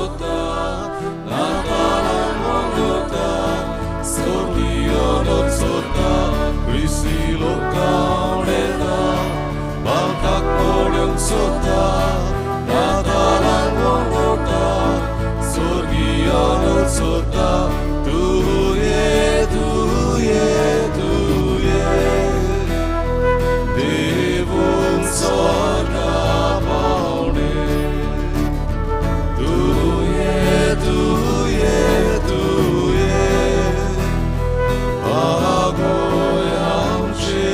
सोता नातालां गोता सोर्गियोन सोता क्रिस्ती लोकावणेता बालकाक मोड्योंक सोता नातालां गोता सोर्गियोन सोता तुये तुये तुये देवून सोर्गा पावणे तुये तुये तुये आगोय आमचे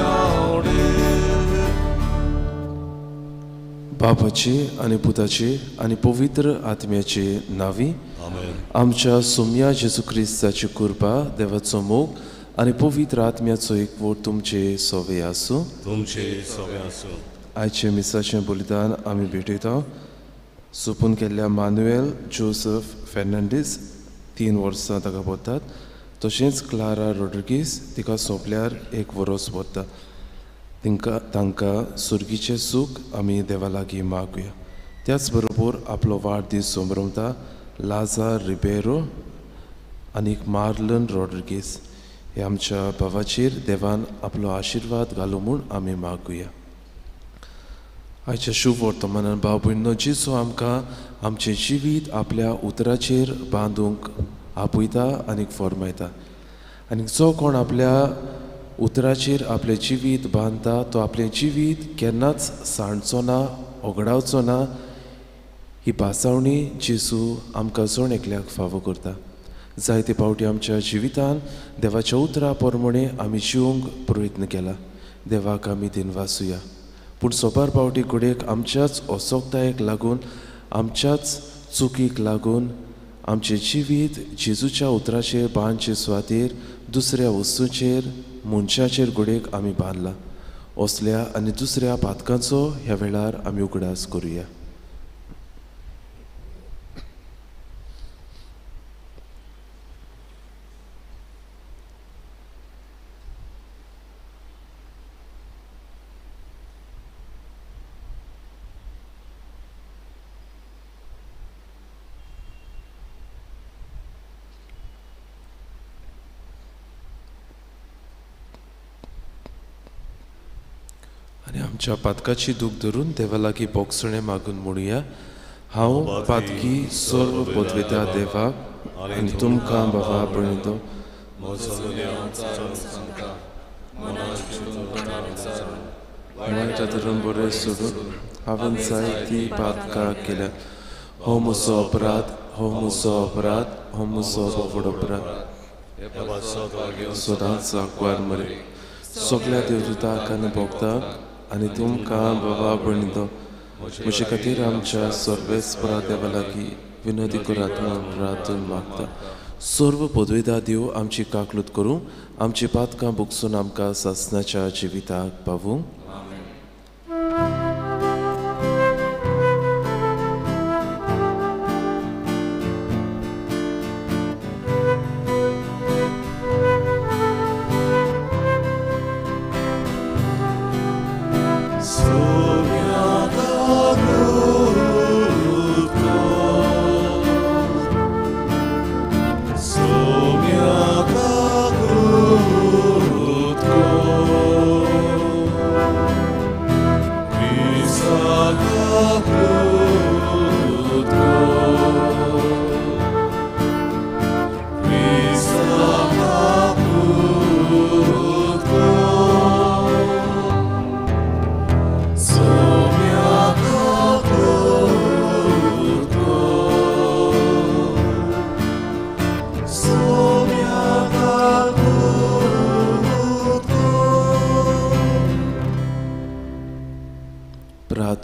आवडे. बापाचे आनी पुताचे आनी पवित्र आत्म्याचे नांवी आमेन. आमच्या सोम्या जेजू क्रिस्ताची कृपा, देवाचो मोग आनी पवित्र आत्म्याचो एकवट तुमचे सोवे आसूं. तुमचे सगळे आसूं. आयचे मिसाचें बलिदान आमी भेटयता सोपून केल्ल्या मानुएल जोसफ फेर्नांडीस 3 वर्सां ताका भरतात, तशेंच क्लारा रोड्रिगीस तिका सोंपल्यार 1 वरोस भरता. तांकां सुर्गीचें सूख आमी देवा लागीं मागुया. त्याच बरोबर आपलो वाडदीस संभ्रमता लाजार रिबेरो आनी मार्लन रॉड्रिगीस हे आमच्या भावाचेर देवान आपलो आशिर्वाद घालूं म्हूण आमी मागुया. आयच्या शुभ वर्तमानान भाव भयणीनो, जेजू आमकां आमचें जिवीत आपल्या उतराचेर बांदूंक आपयता आनी फॉर्मायता आनी जो कोण आपल्या उतराचेर आपलें जिवीत बांदता तो आपलें जिवीत केन्नाच सांडचो ना, ओगडावचो ना. ही भासावणी जेजू आमकां जण एकल्याक फावो करता. जायते फावटी आमच्या जिवितान देवाच्या उतरा प्रमाणे आमी जिवंक प्रयत्न केला, देवाक आमी दिनवासुया. पूण सोबार फावटी घडयेक आमच्याच असोक्तायेक लागून, आमच्याच चुकीक लागून आमचें जिवीत जेजूच्या उतराचेर बांदचे सुवातेर दुसऱ्या वस्तूचेर, मनशाचेर घडयेक आमी बांदला. असल्या आनी दुसऱ्या पातकांचो ह्या वेळार आमी उगडास करुया. आमच्या पातकाची दूख धरून देवा लागीं बोगसणें मागून म्हणुया. हांव पातकी सर्व पदवेता देवाक आनी तुमकां बाबा भयणींनो वायटा धरून बरें सोडून हांवें जायतीं पातकां केल्या. हो म्हजो अपराध, हो म्हजो अपराध, हो म्हजो व्हड अपराध. सदांच आंकवार मरे सगल्या देवदूताक आनी भोगताक आनी तुमकां बाबा भयणींनो म्हजे खातीर आमच्या सर्वेस्परा देवा लागीं विनोदी करात म्हूण प्रार्थन मागता. सर्व पदवेदा देव आमची काकलूत करूं, आमची पातकां भोगसून आमकां सासणाच्या जिविताक पावूं.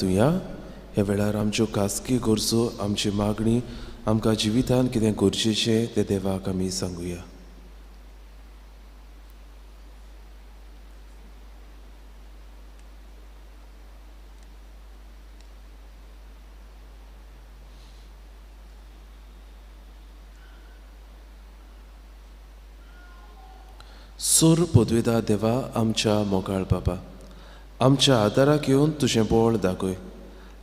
ह्या वेळार आमच्यो खासगी गरजो, आमची मागणी, आमकां जिवितान कितें गरजेचें तें देवाक आमी सांगुया. सोर पदवेदा देवा, आमच्या मोगाळ बाबा, आमच्या आदाराक येवन तुजें बळ दाखय.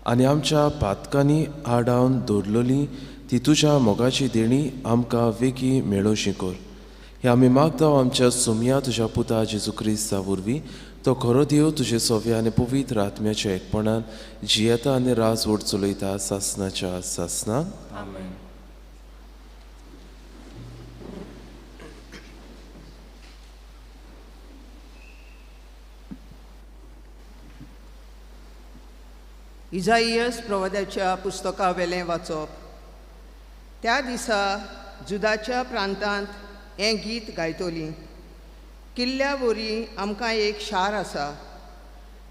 आनी आमच्या पातकांनी आडावन दवरलेली ती तुज्या मोगाची देणी आमकां वेगीं मेळोवशी कर. हे आमी मागता आमच्या सोमया तुज्या पुता जेजू क्रिस्ता वरवीं, तो खरो देव तुजे सोव्या आनी पवित्र आत्म्याच्या एकपणान जियेता आनी राजवट चलयता सासनाच्या सासना. आमेन. इजाईयस प्रवाद्याच्या पुस्तकावेलें वाचप. त्या दिसा जुदाच्या प्रांतांत हें गीत गायतली. किल्ल्या वरी आमकां एक शार आसा,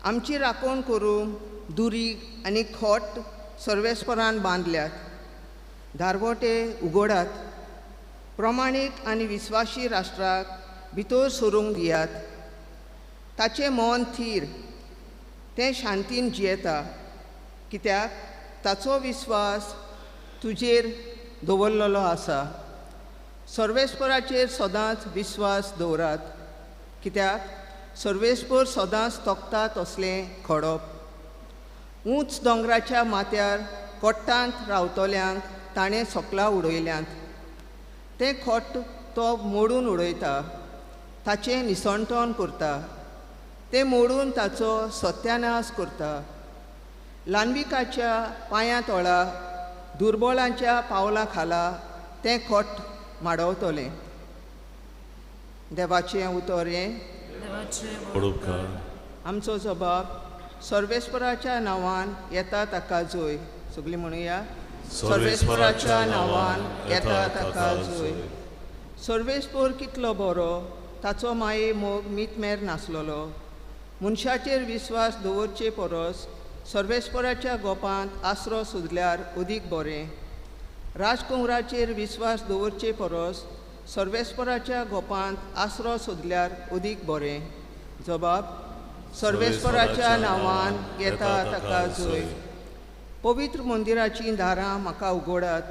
आमची राखण करूंक दुरीग आनी खोट सर्वेस्परान बांदल्यात. दारवटे उगडात, प्रमाणीक आनी विस्वाशी राष्ट्राक भितर सरूंक दियात. ताचें मन थीर, तें शांतीन जियेता, कित्याक ताचो विस्वास तुजेर दवरलेलो आसा. सर्वेस्पराचेर सदांच विस्वास दवरात, कित्याक सर्वेस्पर सदांच तोखता तसलें खडप. उंच दोंगराच्या माथ्यार कोट्टांत रावतल्यांक ताणें सकला उडयल्यांत. तें खोट तो मोडून उडयता, ताचें निसणटण करता, तें मोडून ताचो सत्यानाश करता. ल्हानविकाच्या पांयां तोळा, दुर्बळांच्या पावलां खाला तें खोट माडवतलें. देवाचें उतर हें. आमचो जबाब सर्वेस्पराच्या नांवान येता ताका जोय. सगळीं म्हणुया, सर्वेस्पराच्या नांवान येता ताका जोय. सर्वेस्पर कितलो बरो, ताचो माये मोग मीतमेर नासलेलो. मनशाचेर विस्वास दवरचे परस सर्वेस्पराच्या गोपांत आसरो सोदल्यार अदीक बरें. राजकुंवराचेर विस्वास दवरचे परस सर्वेस्पराच्या गोपांत आसरो सोदल्यार अदीक बरें. जबाब सर्वेस्पराच्या नांवान येता ताका जोय. पवित्र मंदिराचीं दारां म्हाका उगडात,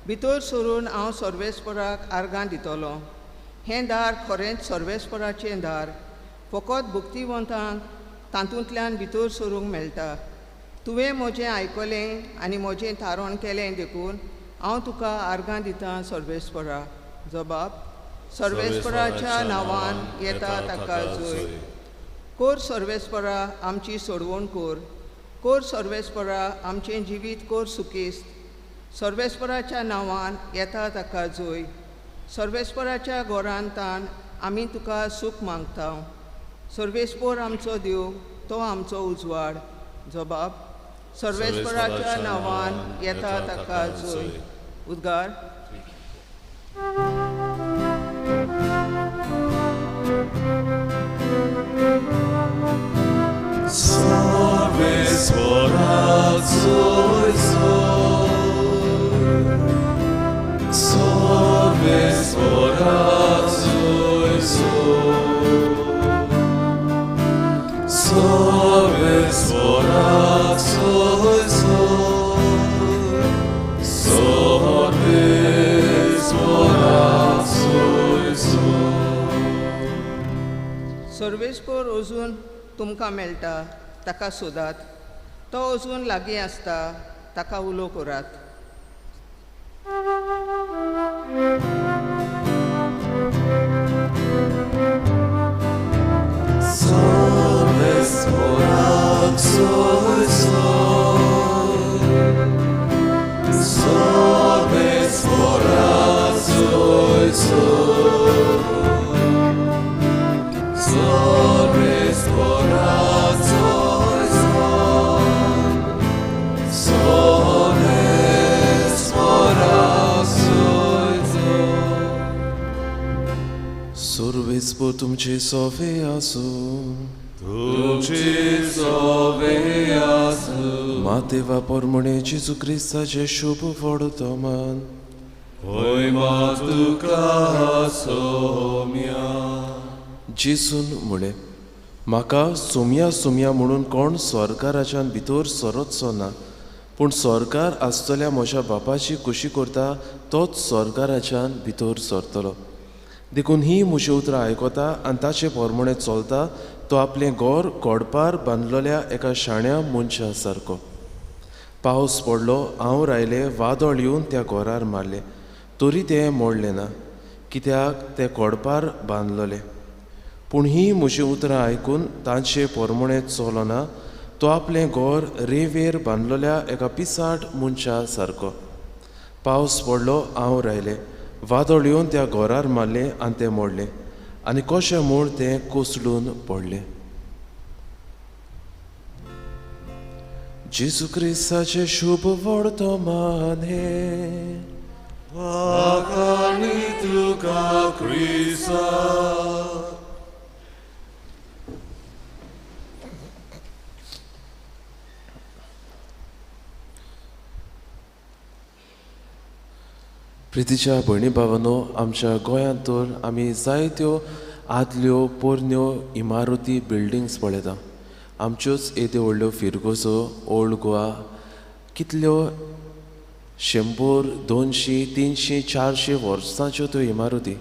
भितर सरून हांव सर्वेस्पराक आर्गां दितलो. हें दार खरेंच सर्वेस्पराचें दार, फकत भक्तिवंतांक तातूंतल्यान भितर सरूंक मेळटा. तुवें म्हजें आयकलें आनी म्हजें थारण केलें, देखून हांव तुका आर्गां दितां सर्वेस्परा. जबाब सर्वेस्पराच्या नांवान येता ताका जोय. कोर सर्वेस्परा आमची सोडवण कोर, कोर सर्वेस्परा आमचें जिवीत कोर सुकेस्त. सर्वेस्पराच्या नांवान येता ताका जोय. सर्वेस्पराच्या गोरांतान आमी तुका सूख मागता. सर्वेस्पर आमचो देव, तो आमचो उजवाड. जबाब सर्वेस्पराच्या नांवान येता ताका जोय. उद्गार. सर्वेस्पर अजून तुमकां मेळटा, ताका सोदात. तो अजून लागीं आसता, ताका उलो करात. सर्वेस्पर तुमचे सोवे आसूं. तुमचे सोवे आसूं. मातेवा परमणे जेजू क्रिस्ताचें शुभ वर्तमान. होय मा तुका सोम्या. जेजून म्हळें, म्हाका सोमया सोमया म्हणून कोण सरकाराच्यान भितर सरचो ना, पूण सरकार आसतल्या म्हज्या बापाची खुशी करता तोच सरकाराच्यान भितर सरतलो. देखून ही म्हजी उतरां आयकता आनी ताचे पोरमणे चलता तो आपलें घर कोडपार बांदलेल्या एका शाण्या मनशा सारको. पावस पडलो, आंवर आयले, वादळ येवन त्या घरार मारलें, तरी तें मोडलें ना, कित्याक तें कोडपार बांदलोलें. पूण हीं म्हजीं उतरां आयकून तांचे पोरमोणें चलोना, तो आपलें घर रेंवेर बांदलोल्या एका पिसाट मनशा सारको. पावस पडलो, आंवर आयले, वादळ येवन त्या घरार मारलें आनी तें मोडलें, आनी कशें म्हूण तें कोसळून पडलें. जेजू क्रिस्ताचें शुभ वर्तमान हें. वाखाणी तुका क्रिस्ता. प्रितीच्या भयणी भावांनो, आमच्या गोंयांत तर आमी जायत्यो आदल्यो पोरण्यो इमारती बिल्डींग्स पळयता. आमच्योच येद्यो व्हडल्यो फिरगोजो, ओल्ड गोवा, कितल्यो 100, 200, 300, 400 वर्सांच्यो त्यो इमारती.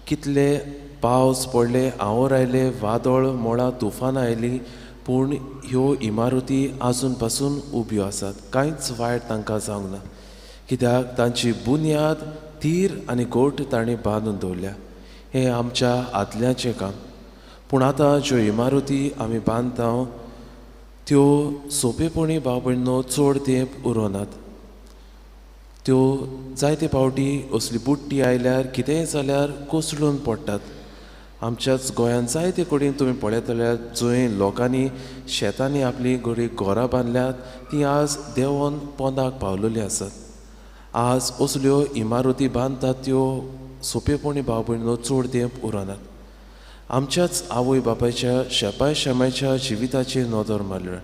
कितले पावस पडले, आंवर आयले, वादळ मोळां तुफानां आयलीं, पूण ह्यो इमारती आजून पासून उब्यो आसात. कांयच वायट तांकां जावंक ना, कित्याक तांची बुन्याद तीर आनी गोट तांणी बांदून दवरल्या. हें आमच्या आदल्याचें काम. पूण आतां ज्यो इमारती आमी बांदता त्यो सोंपेपणी भाव भयणो चड तेंप उरोनात. त्यो जायते फावटी असली बुडटी आयल्यार कितेंय जाल्यार कोसळून पडटात. आमच्याच गोंयांत जायते कडेन तुमी पळयत जाल्यार जंय लोकांनी शेतांनी आपली घडी घरां बांदल्यात ती आज देंवोन पोंदाक पावलेली आसात. आज असल्यो इमारती बांदतात त्यो सोंपेपणी भाव भयणो चड तेंप उरनात. आमच्याच आवय बापायच्या शेपाय शेमायच्या जिविताचेर नदर मारल्या.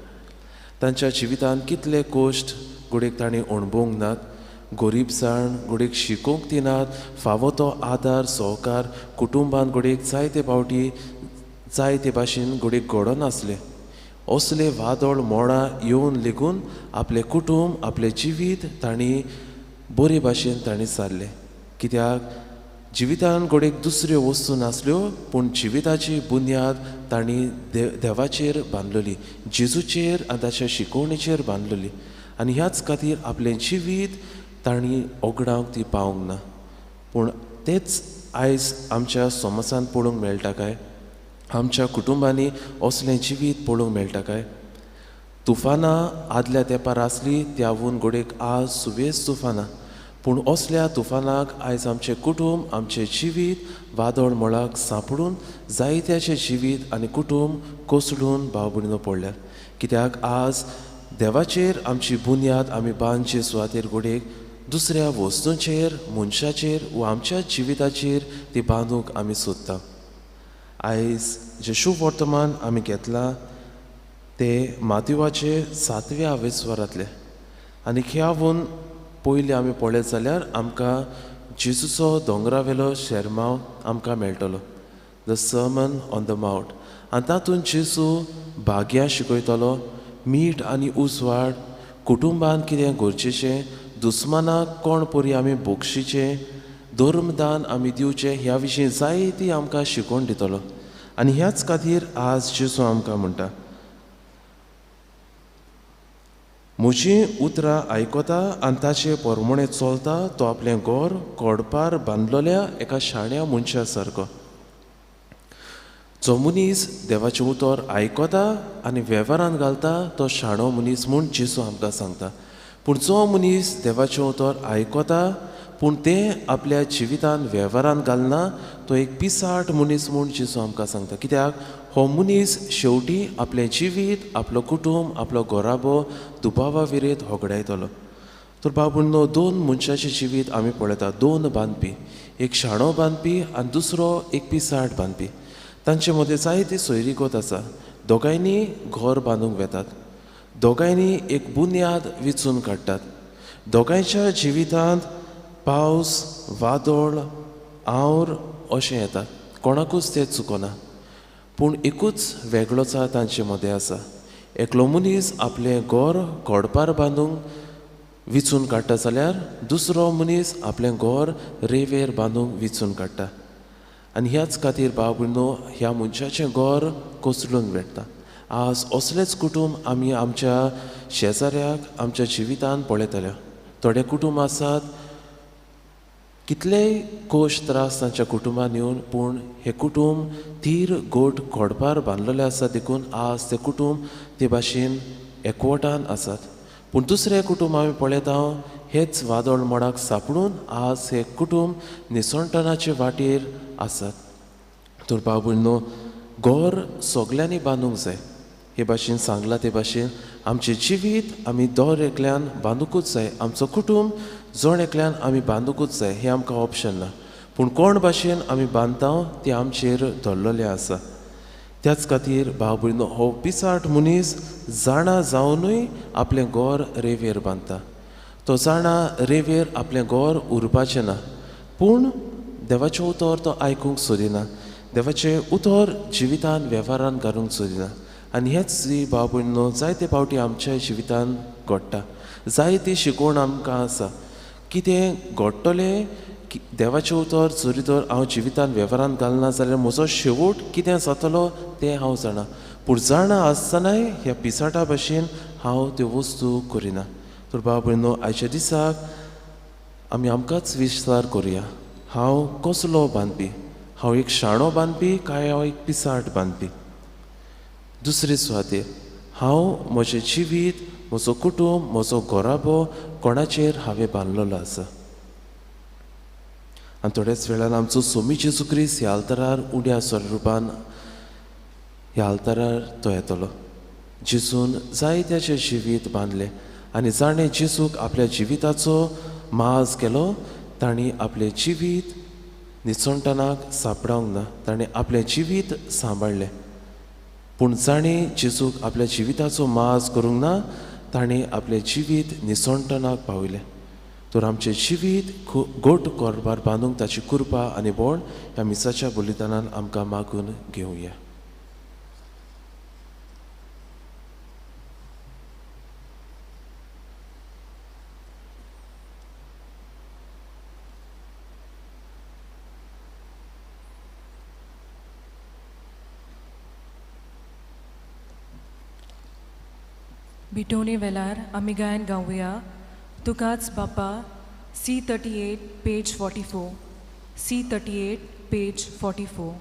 तांच्या जिवितांत कितले कश्ट घडयेक तांणी अणभवूंक नात, गरीबसाण घडयेक शिकोवंक दिनात, फावो तो आदार सहकार कुटुंबान घडयेक जायते फावटी जायते भाशेन घडयेक घडनासलें. असले वादळ मोडां येवन लेगून आपलें कुटुंब आपलें जिवीत तांणी बरे भाशेन तांणी सारलें. कित्याक जिवितान घडयेक दुसऱ्यो वस्तू नासल्यो, पूण जिविताची बुन्याद तांणी देवाचेर बांदलोली, जेजूचेर आनी ताच्या शिकोवणेचेर बांदलोली, आनी ह्याच खातीर आपलें जिवीत तांणी ओगडावंक ती पावंक ना. पूण तेच आयज आमच्या समाजांत पळोवंक मेळटा काय? आमच्या कुटुंबांनी असलें जिवीत पळोवंक मेळटा काय? तुफानां आदल्या तेंपार आसली त्यावून घडयेक आज सुबेज तुफानां, पूण असल्या तुफानाक आयज आमचें कुटुंब आमचें जिवीत वादळ मळाक सांपडून जायत्याचें जिवीत आनी कुटुंब कोसळून भाव भयणीनो पडल्यात. कित्याक आज देवाचेर आमची बुन्याद आमी बांदचे सुवातेर घडयेक दुसऱ्या वस्तूंचेर, मनशाचेर वा आमच्या जिविताचेर ती बांदूंक आमी सोदता. आयज जें शुभ वर्तमान आमी घेतलां ते मातयेचे 7व्या आवेस्वरांतलें, आनी ह्यावून पयलीं आमी पळयत जाल्यार आमकां जेजूचो दोंगरावेलो शेरमांव आमकां मेळटलो, the sermon on the mount. आनी तातूंत जेजू भाग्यां शिकयतलो, मीठ आनी उजवाड, कुटुंबान कितें गरजेचें, दुस्मानाक कोण परी आमी बक्षीचें, धर्मदान आमी दिवचें, ह्या विशीं जायती आमकां शिकोवन दितलो. आनी ह्याच खातीर आज जेजू आमकां म्हणटा, म्हजीं उतरां आयकता आनी ताचे पोरमोणें चलता तो आपलें घर कोडपार बांदलोल्या एका शाण्या मनशा सारको. जो मनीस देवाचें उतर आयकता आनी वेव्हारान घालता तो शाणो मनीस म्हूण जेजू आमकां सांगता. पूण जो मनीस देवाचें उतर आयकता पूण तें आपल्या जिवितान वेव्हारान घालना तो एक पिसाट मनीस म्हूण जेजू आमकां सांगता. कित्याक हो मनीस शेवटी आपलें जिवीत, आपलो कुटुंब, आपलो घराबो दुबावा विरेत होगडायतलो. तर बाबुंनो, दोन मनशाचें जिवीत आमी पळयता, दोन बांदपी, एक शाणो बांदपी आनी दुसरो एक पिसाट बांदपी. तांचे मदें जायती सोयरीगत आसा. दोगांयनी घर बांदूंक वेतात, दोगांयनी एक बुन्याद विचून काडटात. दोगांयच्या जिवितांत पावस, वादळ, आवर अशें येता, कोणाकूच तें चुकना. पूण एकूच वेगळोच तांचे मदें आसा. एकलो मनीस आपलें घर कोडपार बांदूंक विचून काडटा जाल्यार दुसरो मनीस आपलें घर रेंवेर बांदूंक विचून काडटा. आनी ह्याच खातीर भाव भयणो, ह्या मनशाचें घर कोसळून वेता. आज असलेच कुटुंब आमी आमच्या शेजाऱ्याक आमच्या जिवितान पळयतले. थोडे कुटुंब आसात कितलेय कोश त्रास तांच्या कुटुंबान येवन पूण हें कुटुंब थीर गोट घोडपार बांदलेलें आसा, देखून आज तें कुटुंब ते भाशेन एकवटान आसात. पूण दुसरें कुटुंब आमी पळयता हेच वादळ मोडाक सापडून आज हें कुटुंब निसणटणाचे वाटेर आसात. तर भाव भयणीनो, घर सगल्यांनी बांदूंक जाय. हे भाशेन सांगलां ते भाशेन आमचें जिवीत आमी दर एकल्यान बांदुकूच जाय, आमचो कुटुंब जण एकल्यान आमी बांदुकूच जाय, हें आमकां ऑप्शन ना. पूण कोण भाशेन आमी बांदता तें आमचेर धरलेलें आसा. त्याच खातीर भाव भयणीनो, हो पिसाट मनीस जाणा जावनूय आपलें घर रेंवेर बांदता. तो जाणा रेंवेर आपलें घर उरपाचें ना, पूण देवाचें उतर तो आयकूंक सोदिना, देवाचें उतर जिवितान वेव्हारान घालूंक सोदिना. आनी हेंच जी भाव भयणीनो जायते फावटी आमच्या जिवितान घडटा. जायती शिकवण आमकां आसा कितें घडटलें देवाचें उतर जरी तर हांव जिवितान वेव्हारान घालना जाल्यार म्हजो शेवट कितें जातलो तें हांव जाणा, पूण जाणा आसतनाय ह्या पिसाटा भाशेन हांव त्यो वस्तू करिना. तर भाव भयणीनो, आयच्या दिसाक आमी आमकांच विचार करुया, हांव कसलो बांदपी? हांव एक शाणो बांदपी काय हांव एक पिसाट बांदपी? दुसरे सुवातेर हांव म्हजें जिवीत, म्हजो कुटुंब, म्हजो घराबो कोणाचेर हांवें बांदलेलो आसा? आनी थोड्याच वेळान आमचो सोमी जेजू क्रिस्त ह्या आल्तारार उण्या स्वरुपान ह्या आल्तारार तो येतलो. जेजून जायत्याचें जिवीत बांदलें आनी जाणें जेजूक आपल्या जिविताचो माज केलो तांणी आपलें जिवीत निसणटणाक सापडावंक ना, ताणें आपलें जिवीत सांबाळ्ळें. पूण जाणें जेजूक आपल्या जिविताचो माज करूंक ना ताणें आपलें जिवीत निसणटणाक पावयलें. तर आमचें जिवीत गोट कोरबार बांदूंक ताची कृपा आनी बोण ह्या मिसाच्या बलिदानान आमकां मागून घेवया. बिटोणी वेलार आमी गायन गावया तुकाच बापा, C38 page 44, C38 page 44.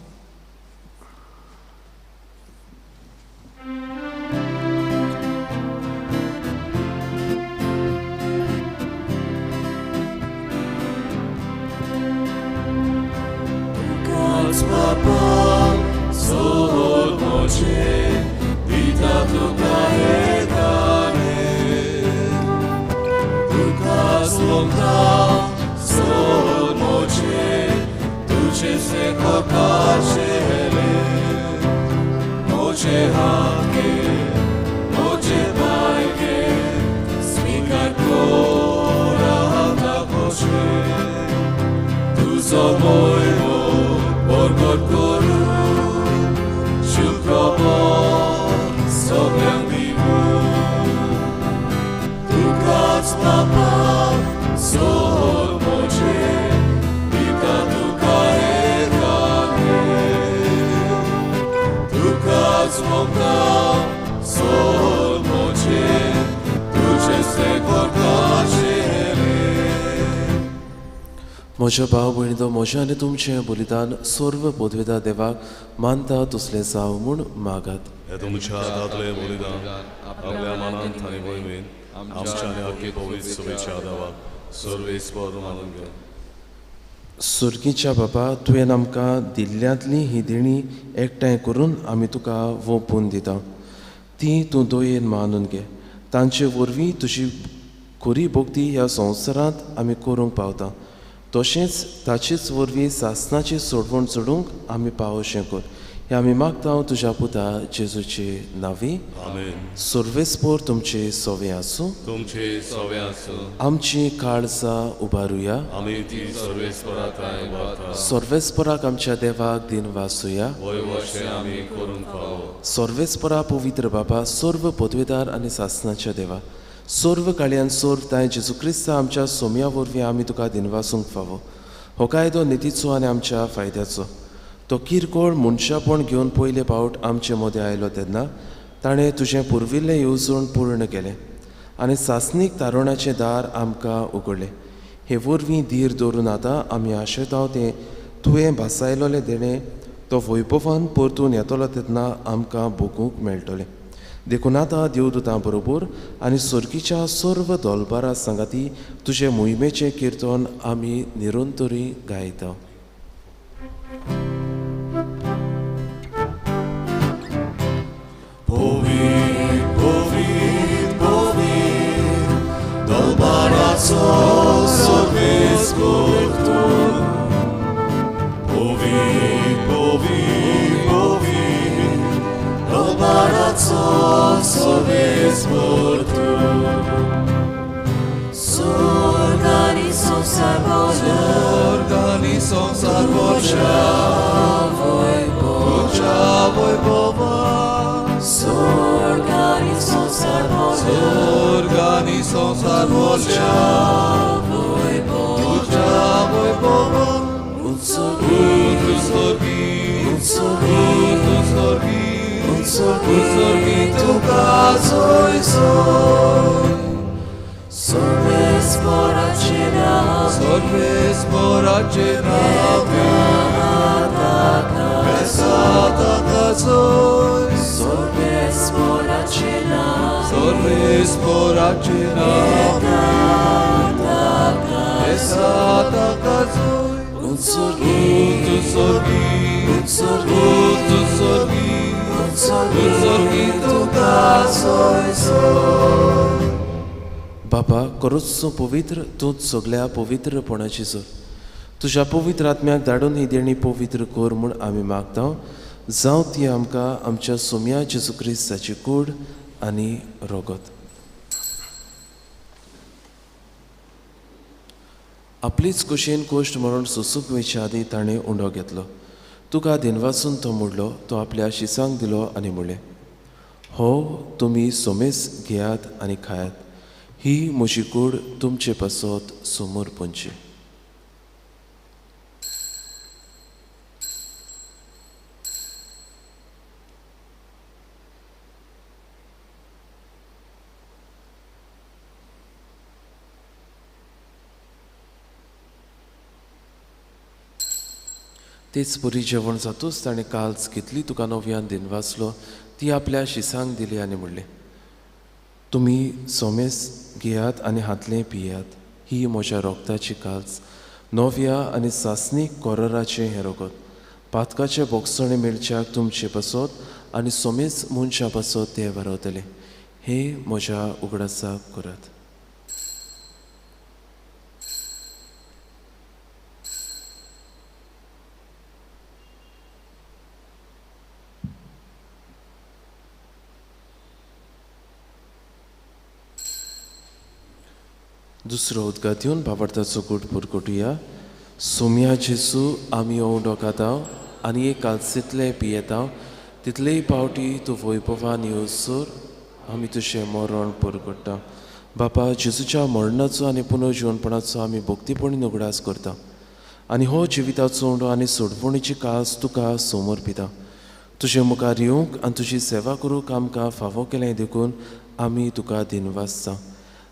तुकाच बापा सोद म्हजें दिता तुका हें म्हज्या भाव भयणीचो म्हजें आनी तुमचें बलिदान सर्व पदवेदा देवाक मानता तसलें जावं म्हूण मागात. तुमच्या हातांतलें बलिदान आपल्या मनांत आनी मोहिमेन आमच्या आनी आख्खे पवित्र सभेच्या देवाक सर्वेस्पर मानून घे. सुर्गीच्या बाबा, तुवें आमकां दिल्ल्यांतली ही देणी एकठांय करून आमी तुका वोंपून दिता, ती तूं दयेन मानून घे. तांचे वरवीं तुजी खरी भक्ती ह्या संवसारांत आमी करूंक पावता, तशेंच ताचेच वरवीं सासनाची सोडवण चडूंक आमी पावोशें कर. हें आमी मागता तुज्या पुता जेजूचे नांवी. आमेन. सर्वेस्पोर तुमचे सोवे आसूं. तुमचे सोवे आसूं. आमची काळजां उबारुया. आमी ती सर्वेस्परा थंय उबारता. सर्वेस्पराक आमच्या देवाक दिन वासुया. वय वशें आमी करूंक फावो. सर्वेस्परा पवित्र बाबा, सर्व पदवेदार आनी सासनाच्या देवा, सर्व काळयान सर्व तांय जेजू क्रिस्ता आमच्या सोम्या वरवीं आमी तुका दिनवासूंक फावो. हो कायदो नितीचो आनी आमच्या फायद्याचो. तो किरकोळ मनशापण घेवन पयले फावट आमचे मदें आयलो तेन्ना ताणें तुजें पुर्विल्लें येवजण पूर्ण केलें आनी सासणीक तारुणाचें दार आमकां उगडलें. हे वरवीं धीर दवरून आतां आमी आशेताव तें तुवें भासायलोलें देणें तो वैभवान परतून येतलो तेन्ना आमकां भोगूंक मेळटलें. देखून आतां देवदूतां बरोबर आनी सर्गीच्या सर्व दोलबारा सांगाती तुजे मोहिमेचें किर्तन आमी निरंतरी गायता. बाबा करोच पवित्र तूंच सगल्या पवित्रपणाची जोर. तुज्या पवित्र आत्म्याक धाडून ही देणी पवित्र कर म्हूण आमी मागता. जावं ती आमकां आमच्या सोम्या जेजू क्रिस्ताची कूड आनी रगत. आपलीच कुशेन कोश्ट मरण सोसूंक वयच्या आदीं ताणें उंडो घेतलो. तुका दिनवासून तो मोडलो, तो आपल्या शिसांक दिलो आनी म्हणलें, हो तुमी सोमेस घेयात आनी खायात, ही म्हजी कूड तुमचे पासत समोर पंची. तेच परी जेवण जातूच ताणें काल्स घेतली, तुका नव्यान दिनवासलो, ती आपल्या शिसांक दिली आनी म्हणलें, तुमी सोमेस घेयात आनी हातलें पियात, ही म्हज्या रोगताची काल्स, नव्या आनी सासणीक कोरराचें हें रगत, पातकाचें बोगसणें मेळच्याक तुमचे पासत आनी सोमेस मनशां पासत तें वारवतलें. हे म्हज्या उगडासाक करात. दुसरो उदकांत येवन भावार्थाचो गूट पुरकोटुया. सोम्या जेसू आमी उंडो खाता आनी एक कालसींतलें पियेता, तितलेय पावटी तूं वैभवान येवसर आमी तुजें मरण पुरकोट्टा. बापा, जेजूच्या मरणाचो आनी पुनर्जिवनपणाचो आमी भक्तीपणी उगडास करता आनी हो जिविताचो उंडो आनी सोडवणीची कास तुका समर्पिता. तुजे मुखार येवंक आनी तुजी सेवा करूंक आमकां फावो केलें देखून आमी तुका दिनवासता.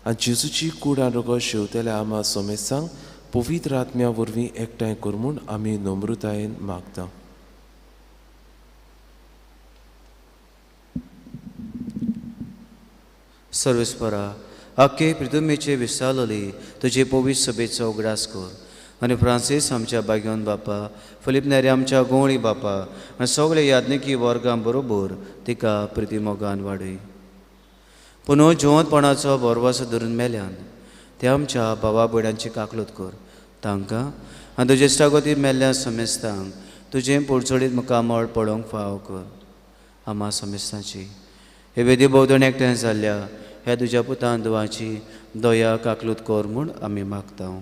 आनी जेजूची कूड आनी रगत शेवतेल्या आमा सोमेसांक पवित्र आत्म्या वरवीं एकठांय कर म्हूण आमी नम्रतायेन मागता. सर्वेस्परा, आखे प्रितुमेचे विसालोली तुजे पवित्र सभेचो उगडास कर आनी फ्रांसीस आमच्या बाग्योन बापा, फिलीप नेरी आमच्या गोवळी बापा आनी सगळे याज्ञिकी वर्गां बरोबर तिका प्रितिमोगान वाडय. पुनः जिवंतपणाचो भरवसो धरून मेल्यान ते आमच्या भावा भयणांची काकलूत कर. तांकां आनी तुजे इश्टागती मेल्ल्या समेस्तांक तुजें पोडचोडीत मुखामळ पळोवंक फावो कर. आमा समेस्तांची हे वेदी भोंवतणी एकठांय जाल्ल्या ह्या तुज्या पुतान धुवाची दया काकलूत कर म्हूण आमी मागता.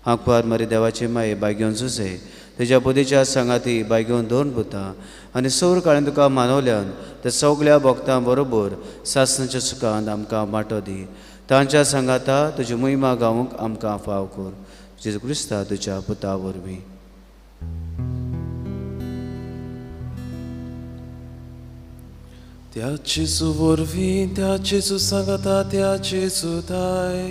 आंकवार मरे देवाचे माये बायगेवन जुजे तुज्या पुतीच्या सांगाती बायगेवन दोन पुतां आनी सौर काळान तुका मानवल्यान त्या सगल्या भक्तां बरोबर सासणाच्या सुखान आमकां वांटो दी. तांच्या सांगाता तुजी मोहिमा गावंक आमकां फाव कर. जेजू क्रिस्ता तुज्या पुता वरवीं. त्या जेजू वरवीं, त्या जेजू सांगाता, त्या जेजू थाय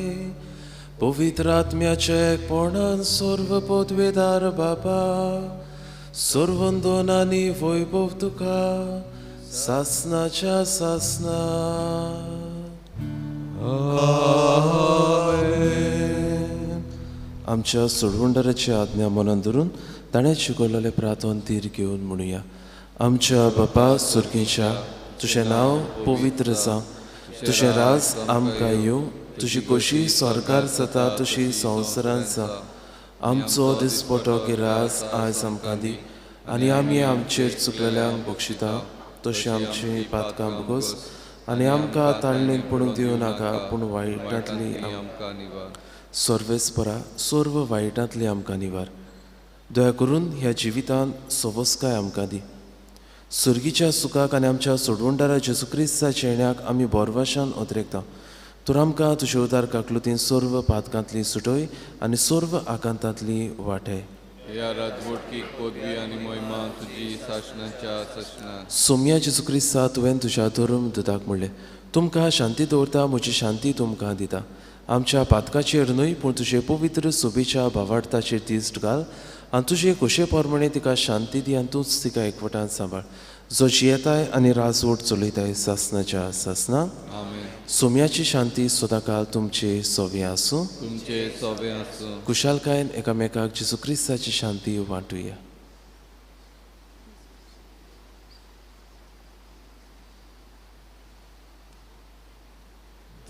पवित्र आत्म्याचे एकपणान सर्व पदवेदार बापा सर्वंदन आनी वैभव तुका सासनाच्या सासना. आमेन. आमच्या सोडवणदाराची आज्ञा मनान धरून ताणें शिकवलेलें प्रार्थन तीर घेवन म्हणुया. आमच्या बापा सुर्गेच्या, तुजें नांव पवित्र जावं, तुजें राज आमकां येवं, तुजी खोशी स्वर्गार जाता तशी संवसारांत जावं. आमचो दिसपटो गिरास आयज आमकां दी आनी आमी आमचेर चुकलेल्यांक बक्षिता तशें आमची पातकां भोगोस आनी आमकां ताळणेक पडूंक दिवं नाका, पूण वायटांतली आमकां निवार. सर्वेस्परा सर्व वायटांतली आमकां निवार. दया करून ह्या जिवितांत सवस्काय आमकां दी. सुर्गीच्या सुखाक आनी आमच्या सोडवणदारा जेजू क्रिस्ताच्या येण्याक आमी बोरवाशान अद्रेकता. तर आमकां तुजे उदार काकलुतीन सर्व पातकांतली सुटय आनी सर्व आकांतांतली वाटय. ह्या राजवटकी पदवी आनी महिमा तुजी सासणाच्या सासणा. सोम्या जेजू क्रिस्ता, तुवें तुज्या धर्म दुदाक म्हणलें, तुमकां शांती दवरता, म्हजी शांती तुमकां दिता. आमच्या पातकाचेर न्हय पूण तुजे पवित्र सोबेच्या भावार्थाचेर दिश्ट घाल आनी तुजे खोशे प्रमाणे तिका शांती दी आनी तूंच तिका एकवटान सांबाळ, जो जियेताय आनी राजवट चलयताय सासणाच्या सासना. आमेन. सोम्याची शांती सदांकाळ तुमचे सोवे आसूं. तुमचे सोवे आसूं. कुशालकायेन एकामेकाक जेजू क्रिस्ताची शांती वांटुया.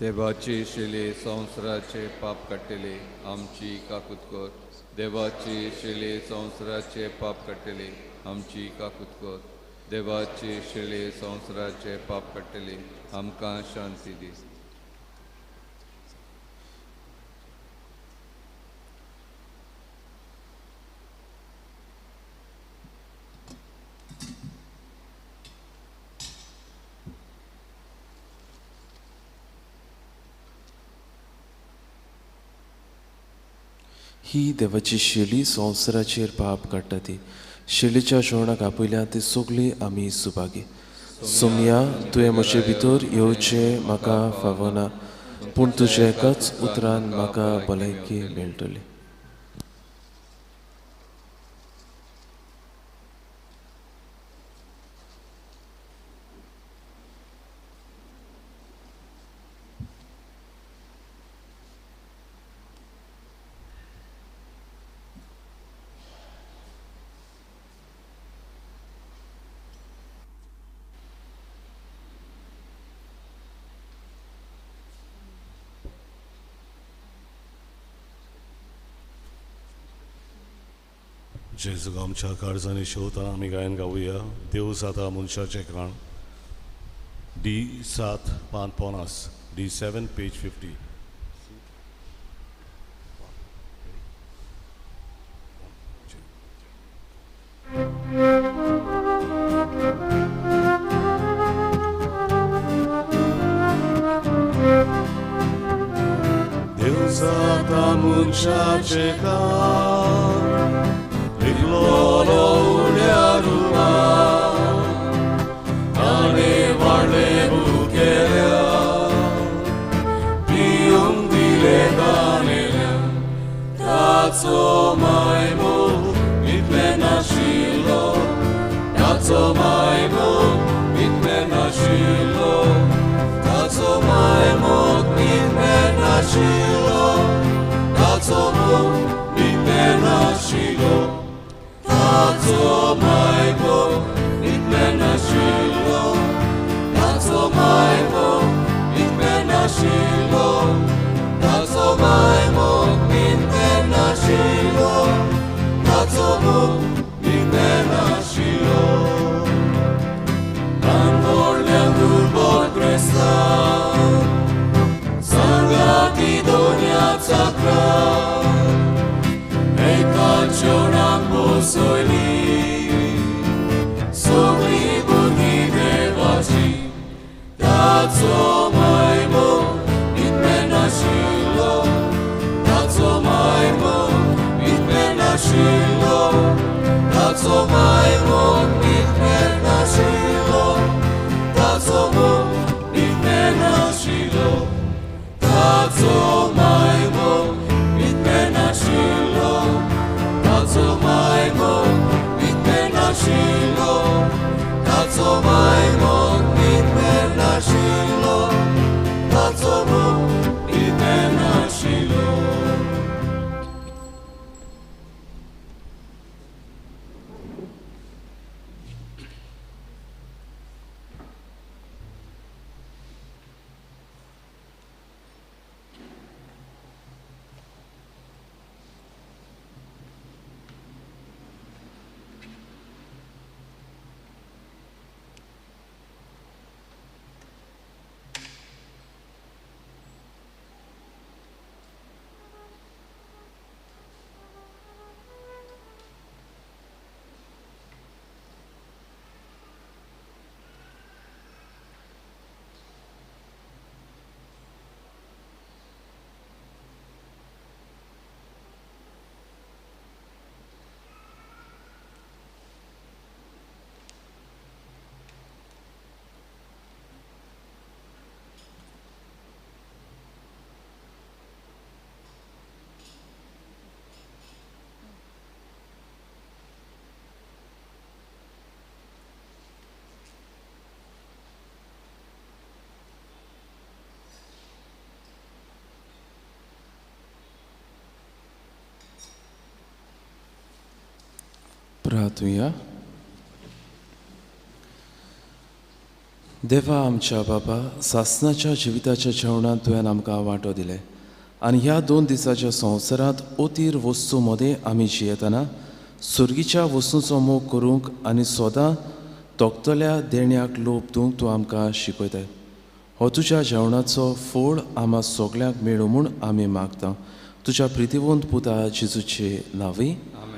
देवाची शिले संवसाराचे पाप काडटले आमची काकूत कर. देवाची शिले संवसाराचे पाप काडटले आमची काकूत कर. देवाची शिले संवसाराचे पाप काडटले आमकां शांती दी. ही देवाची शेली संवसाराचेर पाप काडटा ती शेलीच्या जेवणाक आपयल्या ती सगळी आमी सुभागी. सोमया, तुवें म्हजे भितर येवचें म्हाका फावना, पूण तुज्या एकाच उतरान म्हाका भलायकी मेळटली. जेजू आमच्या काळजांनी शेवताना आमी गायन गावया. देव जाता मनशाचें काण, डी 7 पान 50, डी 7 पेज 50. देव जाता मनशाचें काण, ताचो मायमो इतलें नाशिल्लो, ताचो मायमो इतलें नाशिल्लो, ताचो मायमो इतलें नाशिल्लो, ताचो मोग इतलें नाशिल्लो, ताचो मायमो इतलें नाशिल्लो, ताचो मायमो इतलें नाशिल्लो, ताचो मायमो इतलें नाशिल्लो, ताचो मोग इतलें नाशिल्लो. तांदोळ्या दुर्बळ क्रिस्तांव सांगाती दोन्याचा एका जेवणाक बसयली सगळी भुरगीं देवाची. ताचो मायमो इतलें नाशिल्लो, ताचो मायमो इतलें नाशिल्लो, ताचो मायमो इतलें नाशिल्लो, ताचो ताचो मायमोग नितमेर नाशिल्लो, ताचो मोग नितमेर नाशिल्लो. प्रार्थुया. देवा आमच्या बाबा, सासनाच्या जिविताच्या जेवणांत तुवें आमकां वांटो दिले आनी ह्या 2 दिसाच्या संवसारांत अतीर वस्तू मदें आमी जियेतना सुर्गीच्या वस्तूंचो मोग करूंक आनी सदां तोखतल्या देण्याक लोभ दिवंक तूं आमकां शिकयताय. हो तुज्या जेवणाचो फोळ आमा सगल्यांक मेळूं म्हूण आमी मागता तुज्या प्रितीवंत पुता जेजूचे नांवी.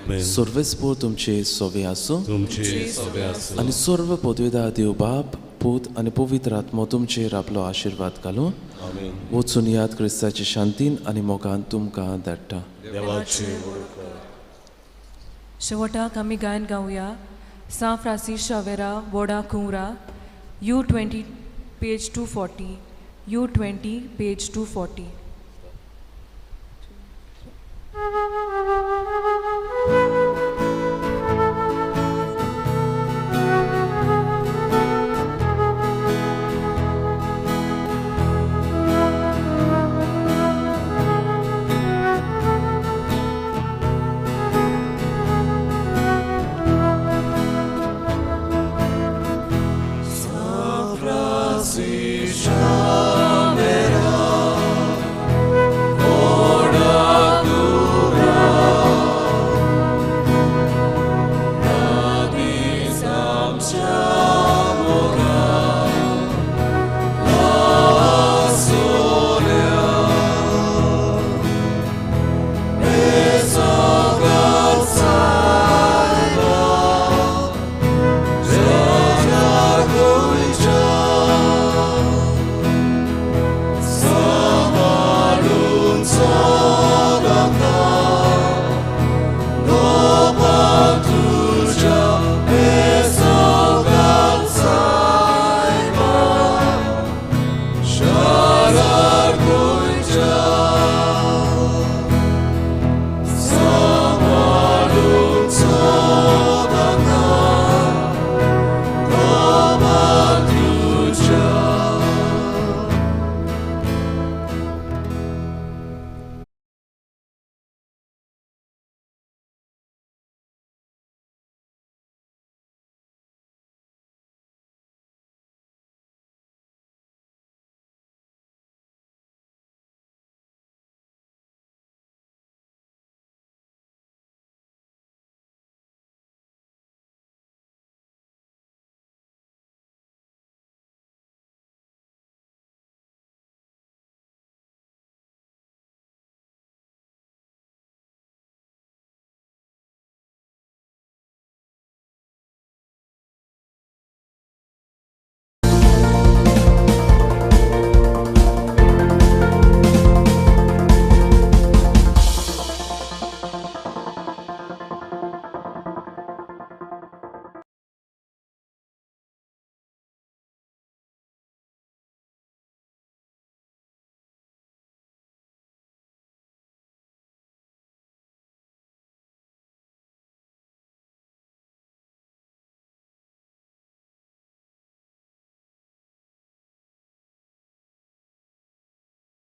सर्वेस्पोर तुमचे सोवे आसूं आनी सर्व पदवेदा देव बाप, पूत आनी पवित्र आत्मो तुमचेर आपलो आशिर्वाद घालूं. वचून याद क्रिस्ताचे शांतीन आनी मोगान तुमकां धाडटा. शेवटाक आमी गायन गावया सां Francis शावेरा Voda Kunwara, U20 page 240, U20 page 240.